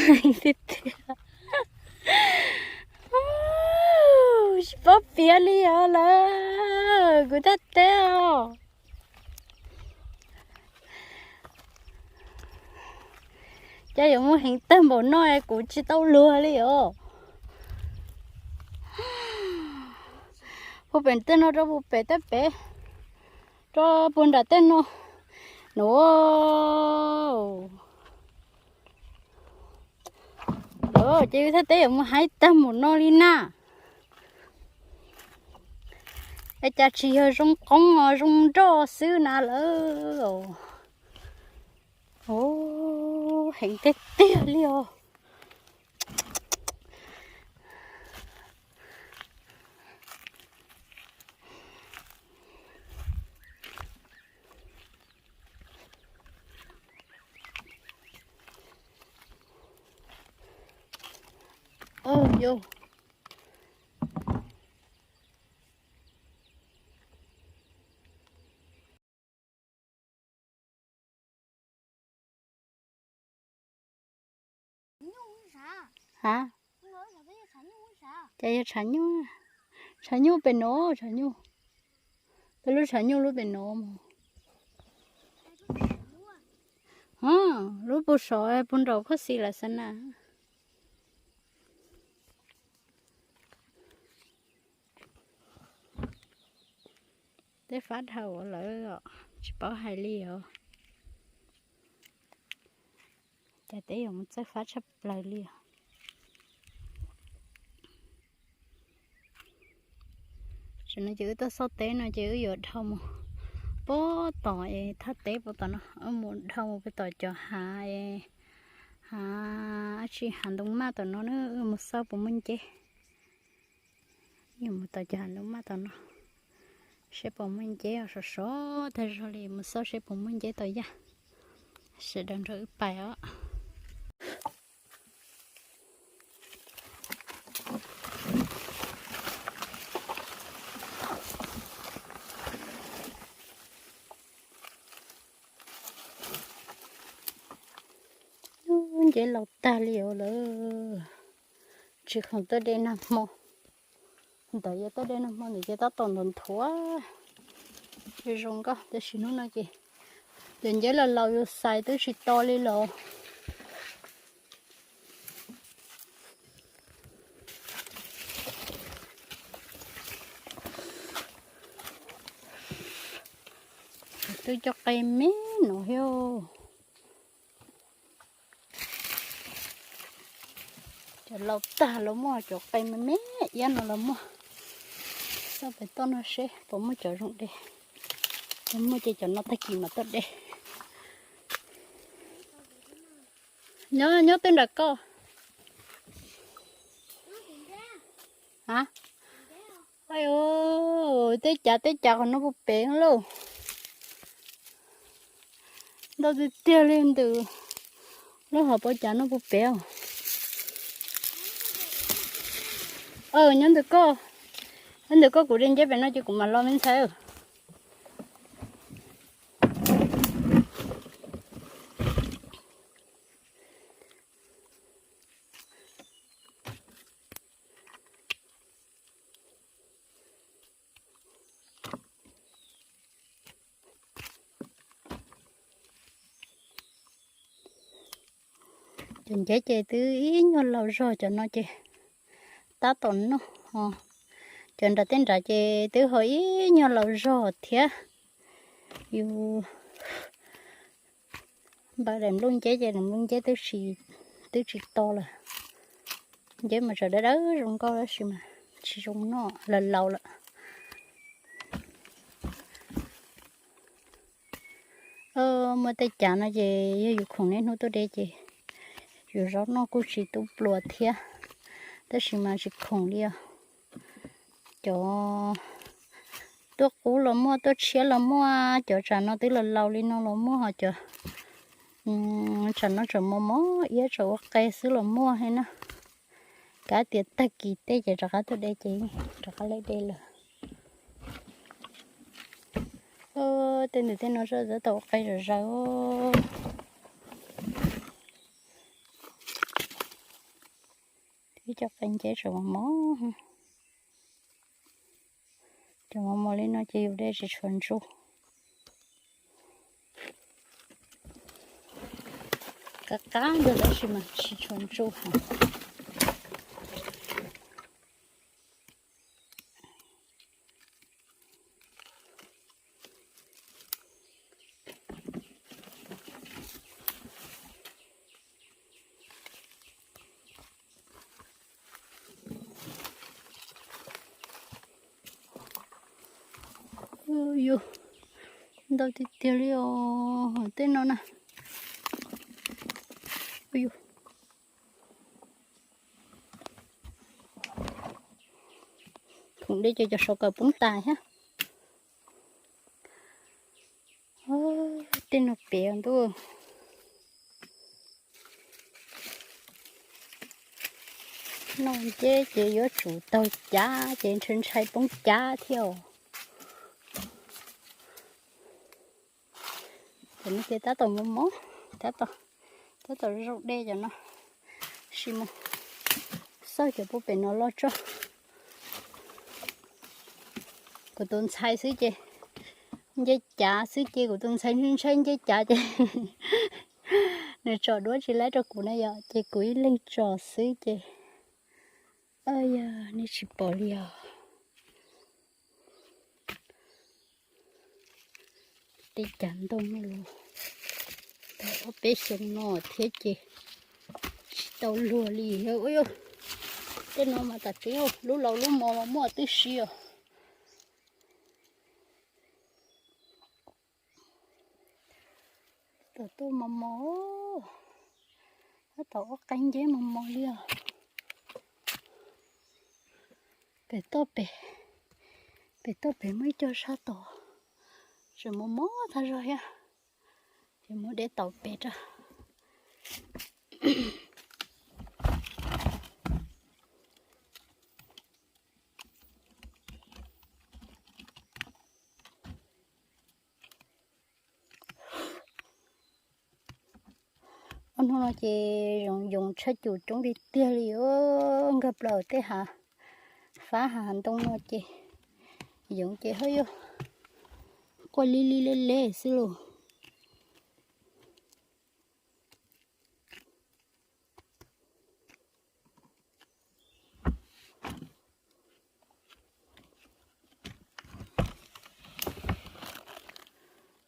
Tiag tiag. Tsis paub piav li os lawm, kuv thaj teb os. Cas yuav muaj heev tag npaum no kuv tsis tau luag li os. Puag pem tej no rau puag pem tej pem, rau puag nram tej no. Nuav, ces yus thaj teb yuav mus heev tag npaum no li na. Es cas tsis yog zoo qoob os, zoo nroj xwb na lawm. Heev tiag tiag li os. Ha, ces yog tshav nyuj, tshav nyuj pem no, tshav nyuj, peb lub tshav nyuj lub pem no mog. Lub puag saum puag nraum khuab xis lawm xav na. Tej fab dhau lawm, tsis paub hais li os. Cas teb yuav mus txawj fab tshaj plaws li os. Tam no ces wb tuaj xauj teb no ces wb yuav dhau mus puag tom es thaj teb puag tom no, wb mus dhau mus puag tom cov hav, hav dab tsi, hav ntoo maj tom no na, wb mus xauj puas muaj nceb. Yuav mus tom cov hav ntoo maj tom no, seb puas muaj nceb sov sov tag zog li, mus xauj seb puas muaj nceb tau yaj. Sawv daws nrog wb pais os. Nceb laus tag li os lawm. Tsis khoom tuaj de nag hmo. Ntawd yog tuaj de nag hmo ntawd ces tab tom nthuav nthuav zoo nkauj, tab sis hnub no ces cov nceb laus laus yus xais twb tsis to li los. Twb cov qe me no thiab. Cov laus tag los muaj, cov qe me me iab no los muaj. Xauj pem toj no seb puas muaj cov zoo de. Puas muaj ces cov no tag kis mas tuaj de. Nyob, nyob twb nram koj. A, tej cav tej cav qhov no puag pem lauj. Ntau tiag tiag li ntawm lub hauv paus cas no puag pem. Nyob ntawm koj, nyob ntawm koj, kuv de nceb pem no ces kuv mam los me ntxhais. Cov nceb ces twb ib nyuag laus zog, cov no ces tab tom noj. Cov nram tej nrad ces twb ho ib nyuag laus zog thiab. Yus npaj daim nplooj nceb ces daim nplooj nceb twb tsis to lawm. Nceb mas tseem dawb dawb zoo nkauj tab sis mas tsis zoo noj, laus laus lawm. Muaj tej cav no ces yog yus khoom niaj hnub tuaj de ces yus zaub noj kuj tsis tub pluas thiab, tab sis mas tsis khoom li os. Cov tuaj qub los muaj, tuaj tshiab los muaj, cov tsam no twb laus laus li no los muaj, ho cov tsam no tseem mos mos iab tseem ua qe xwb los muaj thiab na. Kav tias tag kis tej ces rov qab tuaj de ces rov qab lawb de lawm. Tej ntawm tej no tab tom ua qe zom zaws. Ib co qe nceb tseem mos mos, tseem mos mos li no ces yus de tsis tshua ntsuj. Qab qab ntag tab sis mas tsis tshua ntsuj heev. Yus ntau tiag tiag li os, tej no na. Khoom de ces cov saum kawm poob tas thiab. Tej no pem ntuj. Noj nceb ces yuav tsum taug cav ces ntshai ntshai poob cav thiab os. Cov no ces tab tom mos mos, tab tom, tab tom zoo de cov no. Sim mus xauj cov puag pem no los tso. Kuv tus ntxhais xwb ces nce cav xwb ces kuv tus ntxhais ntshai nce cav ces nws tsom duab tsis laib rau kuv na yom, ces kuv ib leeg tsom xwb ces. Yog nej tsis pom li os. Tej cav ntoo no los tau ob peb xyoo no thiab ces tsis tau luag li. Tej no mas tam tseeb lub laus lub mos los muaj twb si os. Tab tom tuaj mos mos, tab tom ua qe nceb mos mos li os. Pem toj pem, pem toj pem muaj ib co sab tod, tseem mos mos tag zog thiab. Ces muab de tau pem rau. Ob hnub no ces yoov yoov tshaj cum coob tiag tiag li os, nkag plaws tej hav fab hav ntoo no ces yoov ces ho yuav quaj li li le le xwb lauj.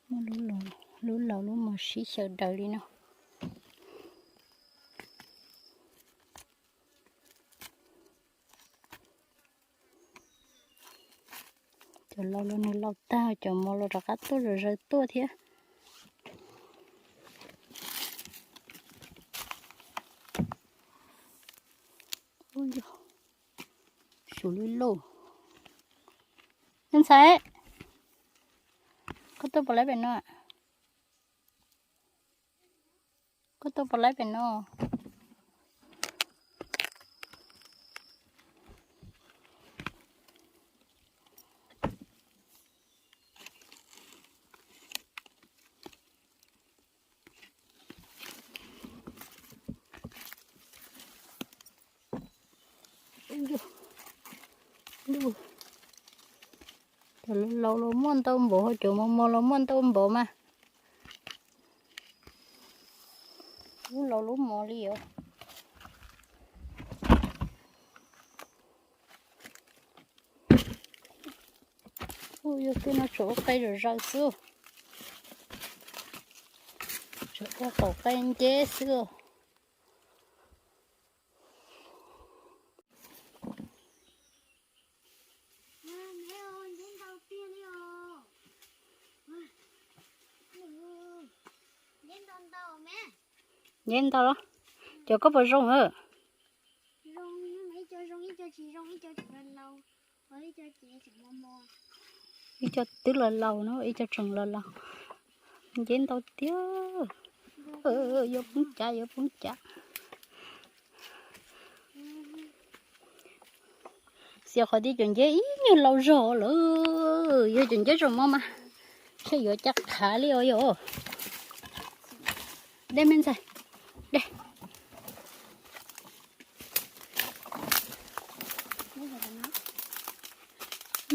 Muaj lub laus lub mos sib xyaw daws li no. Cov laus los nws laus tag, cov mos los rov qab tuaj zom zaws tuaj thiab. Xyov li lauj. Me ntxhais, koj tuaj puas laib pem no? Koj tuaj puas laib pem no? Cov laus los muaj ntau npaum, cov mos mos los muaj ntau npaum mas. Lub laus lub mos li os. Ua yog tej no tseem ua qe zom zaws xwb. Tseem ua qaum qe nceb xwb. Nceb ntau los? Cov koj puas zoo lawm? Ib co twb laus laus no, ib co tseem laus laus. Nceb ntau tiag. Yuav poob cav, yuav poob cav. Xiam qhov tias cov nceb ib nyuag laus zog lawm, yog cov nceb zaum no mas, ntshe yuav caj qhav li os yog. De me ntxhais, de.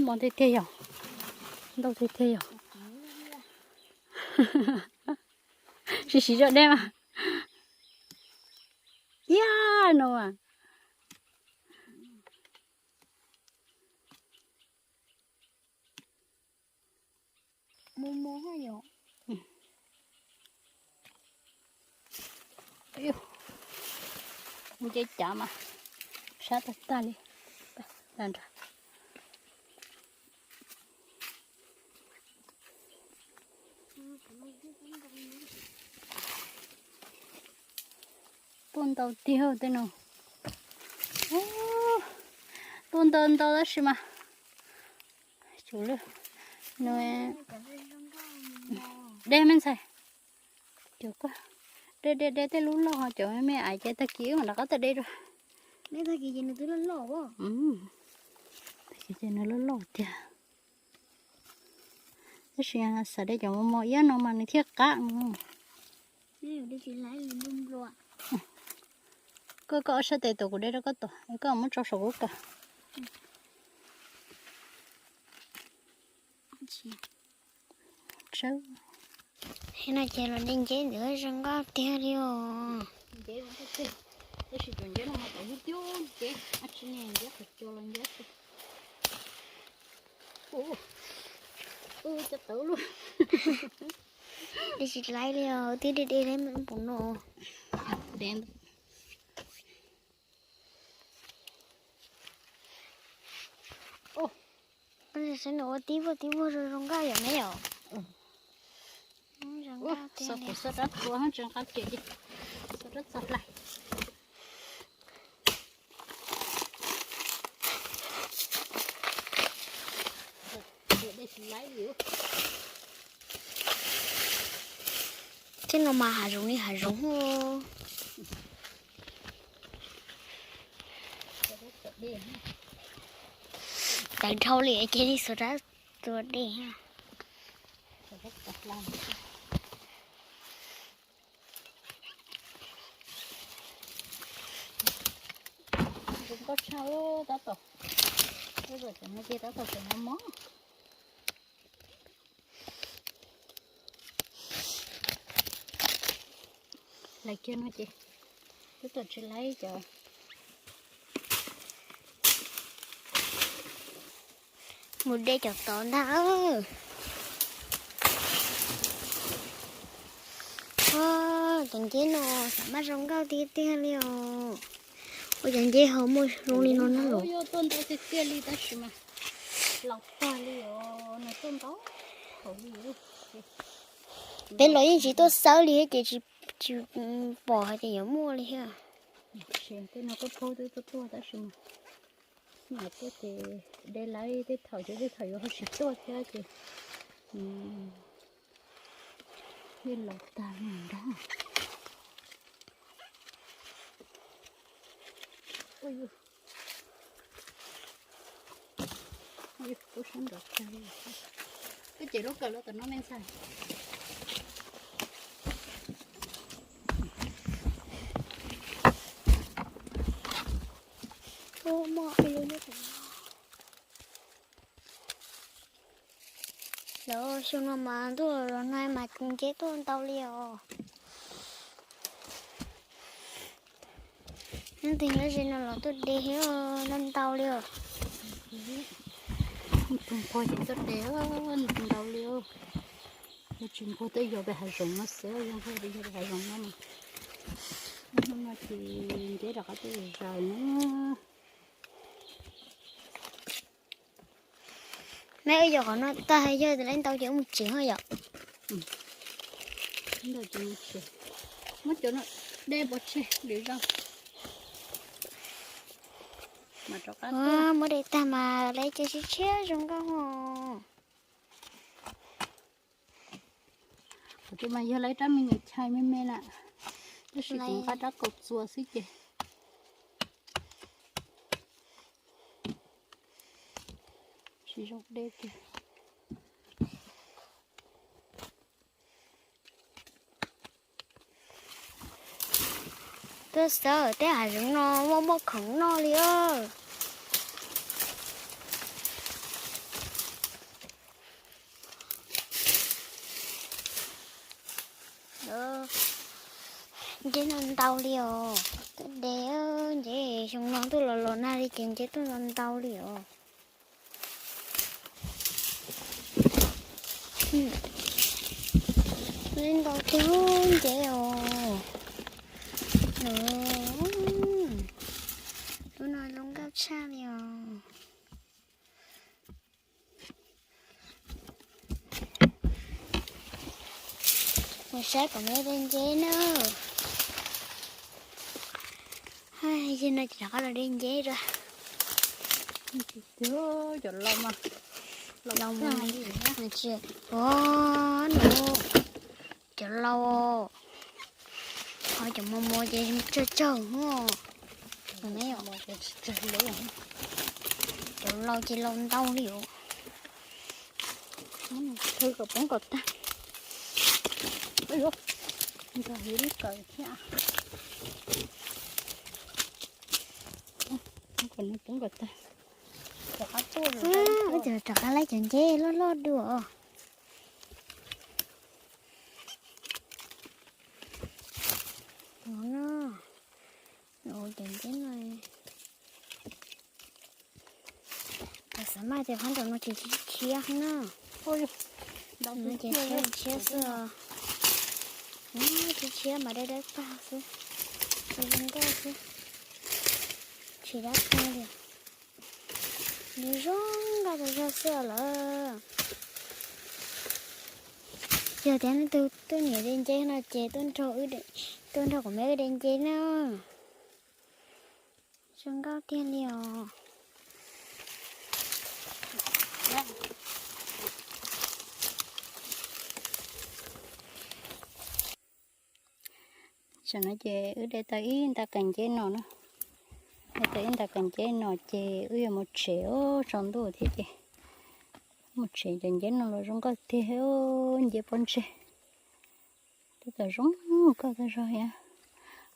Mos tiag tiag yog, ntau tiag tiag yog. Siv siv zog deb mas. Yaj no mas. Mus mus ha yom. Mus nce cav mas sab tag tag li. Tuaj ntau tiag tej no. Tuaj ntau ntau tab sis mas, nws deb me ntxhais. Deb deb deb tej lub loj ho cov me me ais ces tag kis wb mam rov qab tuaj de dua. Tag kis ces nws loj loj tiag. Tab sis xav de cov mos mos iab no mas nws thiaj qab. Koj, koj ob sab tes tuam kuv de rau koj tuam, koj muab tso saum kuv kawm. Hnub no ces los de nceb ntawd zoo nkauj tiag li os. Tab sis cov nceb no mas tau ib tiub nceb, tsis ne nceb qhov cua los nceb. Ua cov tawv luaj. De tsis laib li os, twb de de laib pum no. Saib nws ua tib vuag tib vuag zoo zoo nkauj yom me yom. Xav rab txua tseem qab ces xav rab txua hlais. Tej no mas hav zoov li hav zoov. Tawv dhau li ces li xuas rab txua dej. Zoo nkauj tshaj tab tom, tab tom cov no ces tab tom cov no mos. Hlais kiag no ces tab tom tsis laib cov. Mus de cov tod ntag. Cov nceb no xav mas zoo nkauj tiag tiag li os. Ua cov nceb ho muaj zoo li no na los. Tuaj ntau tiag tiag li tab sis mas laus tag li os, nws tuaj ntau thaum li. Peb los yeej tsis tuaj xawb li thiab ces tsis pom hais tias yuav muaj li thiab. Tej no tuaj paub twb tuaj tuaj tab sis mas, mas tuaj ces de lawv tej thaum ces tej thaum yuav ho tsis tuaj thiab ces yeej laus tag li ntag. Ub, sab nrov kawg li. Koj ces lub kawm los tom no me ntxhais. Lawv xyoo no mas ntuj los nag mas nceb tuaj ntau li os. Nyob twg nyob ze no los tuaj de thiab, ntau ntau li os. Tus nquag ces tuaj de ntau li os. Yog tsis nquag tuaj yog pem hav zoov no xwb, yog nquag tuaj yog pem hav zoov no mas, hnub no ces nceb rov qab tuaj zaws na. Neb wb yog qhov no tag, yog lawv ntau ces wb mus tsev ho yom. Ntau ces mus tsev. Muab cov no de pov tseg lwm zaus mas rov qab tuaj. Muab de tag mas lawv cov tshiab tshiab zoo nkauj os. Qhov twg mas yog lawv rab me nyuam chais me me na, tab sis kuv nqa rab kaus txuas xwb ces tsis zoo de tiag. Tuaj xawb tej hav zoov no muaj muaj khoom noj li os. Ntses no ntau li os. Tuaj de ntses xyoo no tuaj los los nag li ces ntses tuaj ntau ntau li os. Ntau tiag ntses os. Lub no zoo nkauj tshaj li os. Mus saib kom muaj de ntses na. Yog no ces rov qab los de ntses rau. Cov lau mas, lau mas, cov lau, ho cov mos mos ces tsawg tsawg. Cov lau ces lau ntau li os. Khwv kom poob kom tag. Nrog hiv lub kawm thiab. Kom no poob kom tag. Ua cas rov qab laib cov nceb loj loj dua. No, cov nceb no, xav mas ces phab nraum no ces tshiab tshiab na. Ces tshiab tshiab xwb. Tshiab tshiab mas dawb dawb tag xwb, zoo nkauj xwb, tsis dab tsi li. Nws zoo nkauj tas zog xwb lawm. Yog tias leej twg tuaj nyiam de nceb no ces tuaj nrog kuv me wb de nceb na. Zoo nkauj tiag li os. Tam no ces wb de tau ib nta qas nceb no na. De tau ib nta qas nceb no ces wb yuav mus tsev os, tsaus ntuj thiab ces mus tsev. Cov nceb no los zoo nkauj tiag, nceb pob ntseg. Twb tau zoo nkauj tag zog thiab.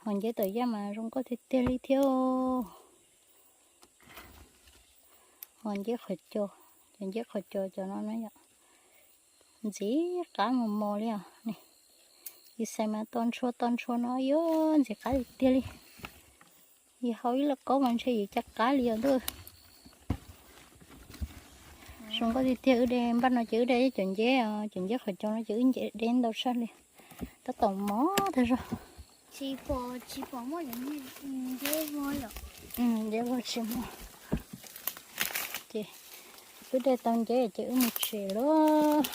Ho nceb tawm yaj mas zoo nkauj tiag tiag li thiab. Ho nceb qhov cos, cov nceb qhov cos cov no na yom, ntxim qab mos mos li os. Yus xav mas to ntshua to ntshua no yuav ntxim qab tiag tiag li. Yus haus ib lauj kaub mas ntshe yus caj qab li os ntuj. Zoo nkauj tiag tiag. Wb de npaj no ces wb de cov nceb, cov nceb qhov cos no ces wb de ntau tshaj li. Tab tom mos tag zog. Nceb vog tsis muaj. Ces wb de tau nceb ces wb mus tsev lauj.